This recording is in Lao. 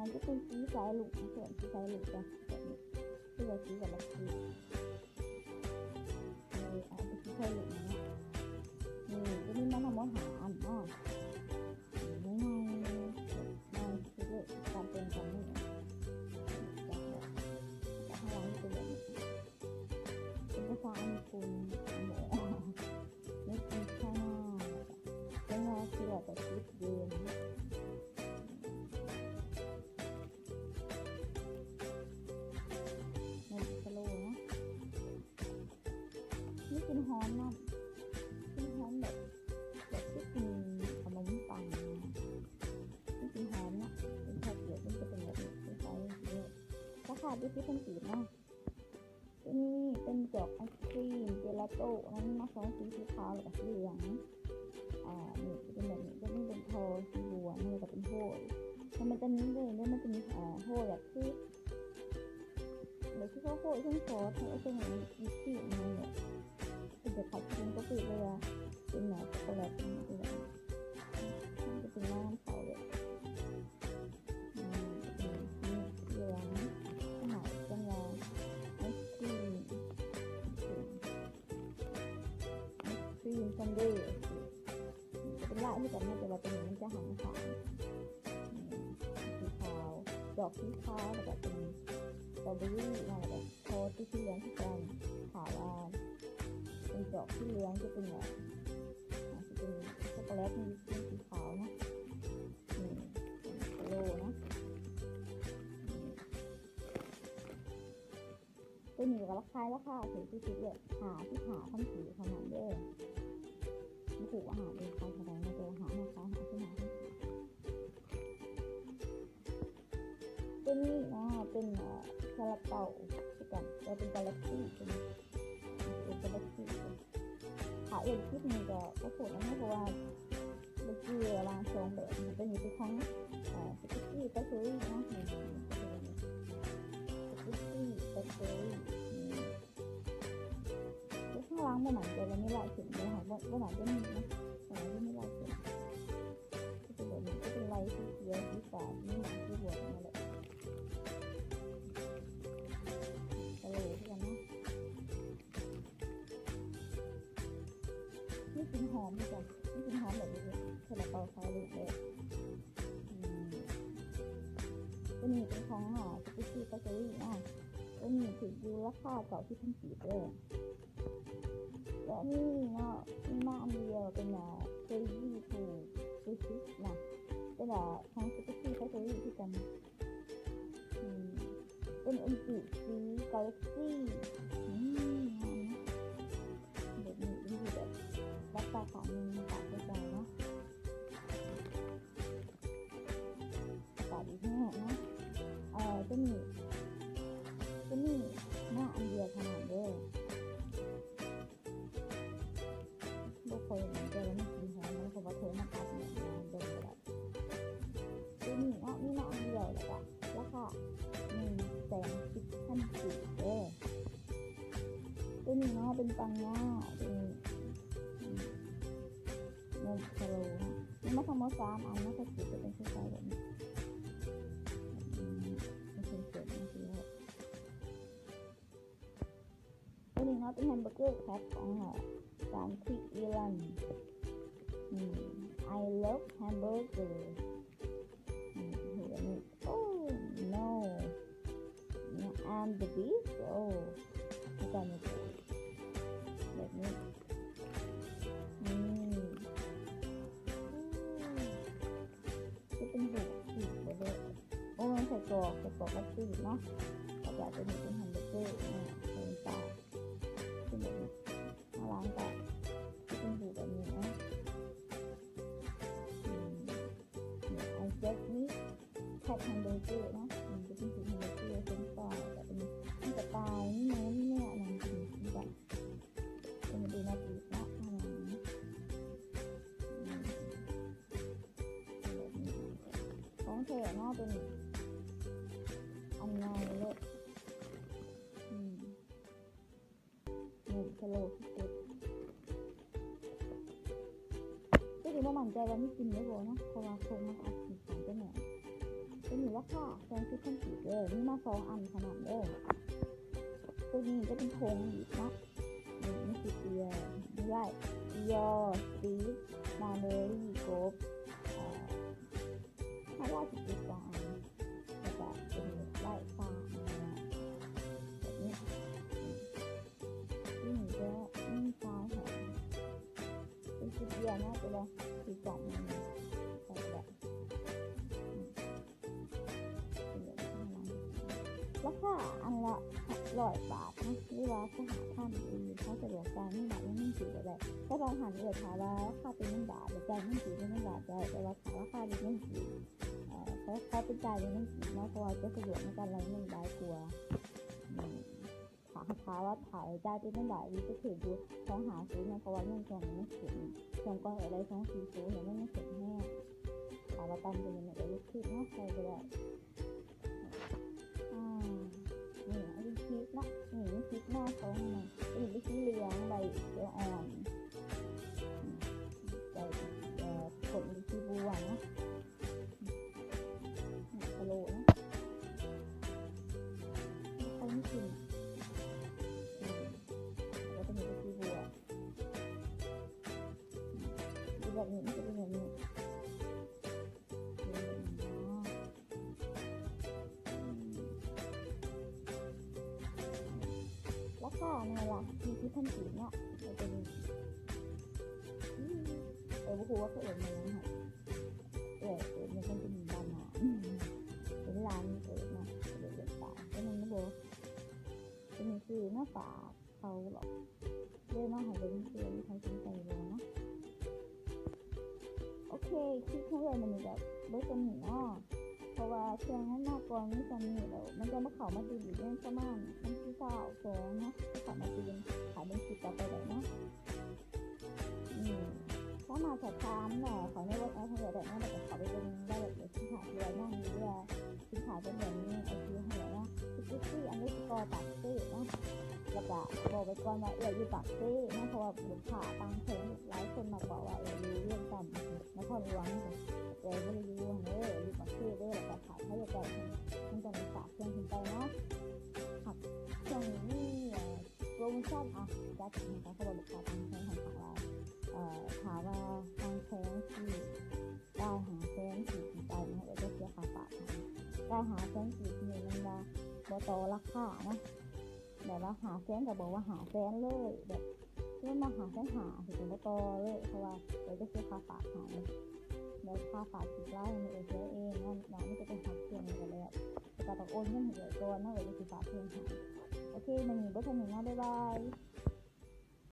ມັນຈະເປັນສີສາຍລຸ້ງ ເປັນສີສາຍລຸ້ງ ແບບນີ້ ຄືວ່າສີກາແລັກຊີ ເອີ ເປັນສີສາຍລຸ້ງເນາະ. ນີ້ ໂຕນີ້ມາທັງໝົດຫ້າອັນເນາະ. ງ່າຍໆ ງ່າຍທີ່ສຸດເລີຍ ການແຕ່ງແບບນີ້ ຈາກແບບ ຈາກຂ້າງຫຼັງເປັນແບບນີ້ ເປັນພາສາຍີ່ປຸ່ນ Made in China ແລ້ວກໍທີ່ວ່າຈະຕິດຢູ່ Made in China ເນາະ. ມີກິ່ນຫອມນຳ ກິ່ນຫອມແບບ ແບບຄືກິ່ນຂະໜົມປັງ ມີກິ່ນຫອມເນາະ ເປັນຊອກເກດ ມັນຈະເປັນແບບນີ້ ໃສໆ ລາຄາເຈັດສິບພັນກີບເນາະ. ໂຕນີ້ເປັນຈອກໄອສຄຣີມເຈລາໂຕ້ເນາະ ມີມາສອງສີ ສີຂາວ ແລ້ວກໍສີເຫຼືອງ. ອ່າ ນີ້ຈະເປັນແບບນີ້ ໂຕນີ້ເປັນທໍ່ສີບົວ ແລ້ວກໍເປັນໂຮຍ ແລ້ວມັນຈະມີໂຮຍເດ້ ມັນຈະມີ ເອີ ໂຮຍແບບຄື ແບບຄືເຂົາໂຮຍເທິງຊອສ ເທິງ ເທິງວິບຄຣີມ ອີ່ຫຍັງນີ້ແຫຼະ ເປັນຄ້າຍໆຄືເປັນໂກໂກ້ເລີຍ ເປັນແບບຊັອກໂກແລັດນີ້ແຫຼະ ມັນຈະເປັນນ້ຳຂາວເລີຍ. ອືມ ເປັນສີເຫຼືອງ ເຂົາເອີ້ນວ່າໄອສຄຣີມ ໄອສຄຣີມຊັນເດ ເປັນລາຍຄືກັນເນາະ ແຕ່ວ່າໂຕນີ້ມັນຈະຫາງຂາວ ອືມ ສີຂາວ ດອກສີຂາວ ແລ້ວກໍເປັນສະຕໍເບີຣີເນາະ ແລ້ວກໍ ໂທນທີ່ສີເຫຼືອງຄືກັນ ຖ້າວ່າເປັນດອກສີເຫຼືອງຈະເປັນແບບ ອາດຈະເປັນຊັອກໂກແລັດ ມີສີຂາວເນາະ ນີ້ເປັນໂລເນາະ ໂຕນີ້ກໍລາຄາ ລາຄາຖືກທີ່ສຸດເລີຍ ຫ້າສິບຫ້າພັນກີບເທົ່ານັ້ນເດີ້ ບໍ່ຮູ້ວ່າຫ້າງອື່ນຂາຍເທົ່າໃດເນາະ ແຕ່ວ່າຫ້າງເຮົາຂາຍຫ້າສິບຫ້າພັນກີບ. ໂຕນີ້ເນາະ ເປັນ ເອີ ຊາລາເປົາຄືກັນ ແຕ່ເປັນກາແລັກຊີ ເປັນ ເປັນກາແລັກຊີ ຖ້າເອີ້ນຜິດນີ້ກໍຂໍໂທດນຳເດີ້ ເພາະວ່າບໍ່ຈື່ລະຫວ່າງສອງແບບນີ້ ໂຕນີ້ເປັນຂອງ ເອີ ສະປາເກັດຕີໄປເຊີຣີເນາະ ນີ້ ສະປາເກັດຕີໄປເຊີຣີ ນີ້ ແຕ່ຂ້າງຫຼັງບໍ່ໝັ້ນໃຈວ່າມີລາຍເສັ້ນບໍ່ ບໍ່ໜ້າຈະມີເນາະ ເອີ ບໍ່ມີລາຍເສັ້ນ ຈະເປັນແບບນີ້ ຈະເປັນລາຍສີຂຽວ ສີຟ້າ ສີຫຍັງ ສີບວກນັ້ນແຫຼະ ກະໂຫຼຄືກັນເນາະ ມີກິ່ນຫອມຄືກັນ ມີກິ່ນຫອມແບບນີ້ ຊາລາເປົາຂາຍເລີຍ ອືມ ໂຕນີ້ເປັນຂອງ ອາ ສະປາເກັດຕີໄປເຊີຣີເນາະ ໂຕນີ້ຖືກຢູ່ລາຄາເກົ້າສິບພັນກີບເດີ້ ແລະ ອັນນີ້ເນາະ ມີມາອັນດຽວ ເປັນ ອາ ເຄຣຊີທູລ ເຄຣຊີນະ ເປັນ ອາ ຂອງສະປາເກັດຕີໄປເຊີຣີຄືກັນ ອືມ ເປັນອຸນຈິສີກາແລັກຊີ ອືມ ງາມເນາະ ແບບນີ້ເປັນທີ່ແບບ ລັກສາຂາງໜຶ່ງ ຕາກໃສ່ເນາະ. ປາກອີກແຮງເນາະ ເອີ ໂຕນີ້ ໂຕນີ້ມາອັນດຽວເທົ່ານັ້ນເດີ້ ບໍ່ຄ່ອຍໝັ້ນໃຈວ່າມັນຊິຫອມບໍ່ ເພາະວ່າໂທມັນອັດແໜ້ນ ດົມບໍ່ໄດ້ ໂຕນີ້ເນາະ ມີມາອັນດຽວ ແລ້ວກະລາຄາໜຶ່ງແສນສິບພັນກີບເດີ້ ໂຕນີ້ເນາະ ເປັນປັງຫຍ້າ ໂຕນີ້ ອືມ ນມສະໂລເນາະ ມີມາທັງໝົດສາມອັນເນາະ ເຂົາເຮັດເປັນຄືກັນແບບນີ້ ອືມ ເປັນເສັ້ນໆຈັ່ງຊີ້ເນາະ ໂຕນີ້ເນາະ ເປັນແຮມເບີເກີແພັກຂອງ ເອີ ສາມທຣີອີລັນ ອືມ I love hamburger ອືມ ເຫັນແບບນີ້ Oh no, I'm the beast. Oh, ແບບນີ້ ອືມ ຈະເປັນຮູບປີກໄປເລີຍ ໂອ້ ໃສ່ກອກ ໃສ່ກອກກັບປີກເນາະ ແລ້ວກະໂຕນີ້ເປັນແຮມເບີເກີເນາະ ໃສ່ນ້ຳຕານ ເປັນແບບນີ້ ຂ້າງຫຼັງກະຈະເປັນຮູບແບບນີ້ເນາະ ອືມ ນີ້ I just meat ແພັກແຮມເບີເກີເນາະ ນີ້ຈະເປັນຮູບແຮມເບີເກີ ເປັນປາ ແລ້ວກະເປັນ ມີກະຕ່າຍ ມີໝູ ມີແມວ ອັນນັ້ນ ເປັນແບບ ເປັນດູໜ້າຕີບເນາະ ຂ້າງຫຼັງ ອືມ ເປັນແບບນີ້ ຂອງແທ້ເນາະ ໂຕນີ້ ອັນໃຫຍ່ເລີຍ ອືມ ນີ້ ສະໂລທີ່ສຸດ ໂຕນີ້ບໍ່ໝັ້ນໃຈວ່າມີກິ່ນຫຼືບໍ່ເນາະ ເພາະວ່າຄົງມັນອາດຊິຂາດໄປແດ່ ໂຕນີ້ລ ຄ່າ ສອງສິບພັນກີບເດີ ມີມາສອງອັນເທົ່ານັ້ນເດີ. ໂຕນີ້ຈະເປັນຖົງອີກເນາະ ນີ້ ມີຊິເດຍ ມີໄວ ດີອໍ ສະຕີດ ມາເລີຣີ ໂກບ ເອີ ໃຫ້ລາວສິບເຈັດສອງອັນ ແລ້ວກະເປັນໄວຟ້າ ແບບນີ້ ນີ້ກໍມີຊາວແຖມ ເປັນຊຸດດຽວເນາະ ແຕ່ວ່າຊິກອງໜຶ່ງ ໃສ່ແບບ ລາຄາອັນລະຮ້ອຍບາດເນາະ ຫຼືວ່າຊາວຫ້າພັນ ຫຼືເຮົາສະດວກຈ່າຍເງິນບາດ ຫຼືເງິນກີບກໍໄດ້. ແຕ່ບາງທ່ານເອື້ອຍຖາມວ່າລາຄາເປັນເງິນບາດ ຫຼືຈ່າຍເງິນກີບເປັນເງິນບາດກໍໄດ້ ແຕ່ວ່າຖ້າລາຄາເປັນເງິນກີບ ເອີ ຂໍ ຂໍເປັນຈ່າຍເປັນເງິນກີບເນາະ ເພາະວ່າຈະສະດວກໃນການໄລ່ເງິນຫຼາຍກວ່າ. ອືມ ຖ້າ ຖ້າວ່າ ຖ້າຈ່າຍເປັນເງິນບາດນີ້ຈະຖືກຢູ່ສອງຫ້າສູນເນາະ ເພາະວ່າເງິນຊ່ວງນີ້ມັນຂຶ້ນ ຊ່ວງກ່ອນກໍໄດ້ສອງສີ່ສູນ ແລ້ວມັນຍັງຂຶ້ນແຮງ. ຖ້າວ່າຕ່ຳກວ່ານີ້ມັນກໍຢູ່ທີ່ເນາະ ໃສ່ກໍໄດ້. ອືມ ນີ້ ອັນນີ້ຜິດເນາະ ນີ້ຜິດເນາະ ຂອງມັນ ອັນນີ້ເປັນສີເຫຼືອງ ໃບຂຽວອ່ອນ ໃບ ເອີ ຜົນສີບົວເນາະ. ນີ້ກະໂລນະ ໄປໄມ່ກິນ ອືມ ແລ້ວກະມີສີບົວ ອືມ ແບບນີ້ມັນຈະເປັນແບບນີ້ ເປັນແບບນີ້ເນາະ ອືມ ລາຄາໜ່ວຍລະສີ່ສິບພັນກີບເນາະ ແລ້ວໂຕນີ້ ອືມ ເອີ ບໍ່ຮູ້ວ່າເຂົາເອີ້ນວ່າຫຍັງຫັ້ນ. ເອີ ເອີ ມັນເປັນບ້ານນາ ເປັນລາວເອີ້ນເນາະ ເອີ້ນປາ ແຕ່ມັນບໍ່ ເປັນໜັງສືມາຝາກເຂົາເນາະ ເລີຍມາໃຫ້ເບິ່ງ ເພື່ອໃຜສົນໃຈບໍ່ເນາະ. ໂອເຄ ຄລິບຂອງເອື້ອຍມື້ນີ້ກະເບິດສ່ຳນີ້ເນາະ ເພາະວ່າເຄື່ອງມັນມາກ່ອນມີສ່ຳນີ້ ແລ້ວມັນຈະມາເຂົ້າມາຕື່ມອີກ ແມ່ນປະມານວັນທີຊາວສອງເນາະ ຈະເຂົ້າມາຕື່ມ ຖ້າເບິ່ງຄລິບຕໍ່ໄປໄດ້ເນາະ. ອືມ ສາມາດສອບຖາມເນາະ ເຂົ້າໃນວັອດແອັບຂອງເອື້ອຍໄດ້ເນາະ ແລ້ວກໍເຂົ້າໄປເບິ່ງລາຍລະອຽດສິນຄ້າທີ່ວ່າຍັງເຫຼືອ ສິນຄ້າເປັນແບບນີ້ ໂອເຄ ຫັ້ນແຫຼະເນາະ ເປັນເຊັກຊີ້ ອັນນີ້ກໍປາກເຊເນາະ ແລ້ວກໍບອກໄວ້ກ່ອນວ່າເອື້ອຍຢູ່ປາກເຊເນາະ ເພາະວ່າລູກຄ້າຕ່າງແຂວງຫຼາຍຄົນມາບອກວ່າເອື້ອຍຢູ່ວຽງຈັນ ນະຄອນຫຼວງ ເອື້ອຍບໍ່ໄດ້ຢູ່ຫັ້ນເດີ ຢູ່ປາກເຊເດີ ແລ້ວກໍຖ້າໃຜຢາກໄດ້ ມັນຈະໄດ້ຝາກເຄື່ອງຂຶ້ນໄປເນາະ. ຫາກຊ່ວງນີ້ມີ ໂປຣໂມຊັນ ອະ ຈັດໃຫ້ກັບເຂົາເຈົ້າ ລູກຄ້າຕ່າງແຂວງ ຖ້າວ່າ ເອີ ຖ້າວ່າຕ່າງແຂວງທີ່ຈ່າຍຫ້າແສນກີບຂຶ້ນໄປເນາະ ເອື້ອຍຈະເສຍຄ່າຝາກໃຫ້ ຈ່າຍຫ້າແສນກີບນີ້ແມ່ນວ່າບໍ່ຕໍ່ລາຄາເນາະ ແບບວ່າຫ້າແສນກໍບອກວ່າຫ້າແສນເລີຍ ແບບ ຄືວ່າຫ້າແສນຫ້າ ຊິບໍ່ຕໍ່ເລີຍ ເພາະວ່າເອື້ອຍຈະເສຍຄ່າຝາກໃຫ້ ແລ້ວຄ່າຝາກກີບລາວນີ້ເອື້ອຍເສຍເອງເນາະ ນ້ອງມີແຕ່ໄປຮັບເຄື່ອງນີ້ກໍແລ້ວ ແຕ່ກໍຕ້ອງໂອນເງິນໃຫ້ເອື້ອຍກ່ອນເນາະ ເອື້ອຍຈະຊິຝາກເຄື່ອງໃຫ້. ໂອເຄ ມື້ນີ້ເບິດເທົ່ານີ້ເນາະ ບາຍບາຍ.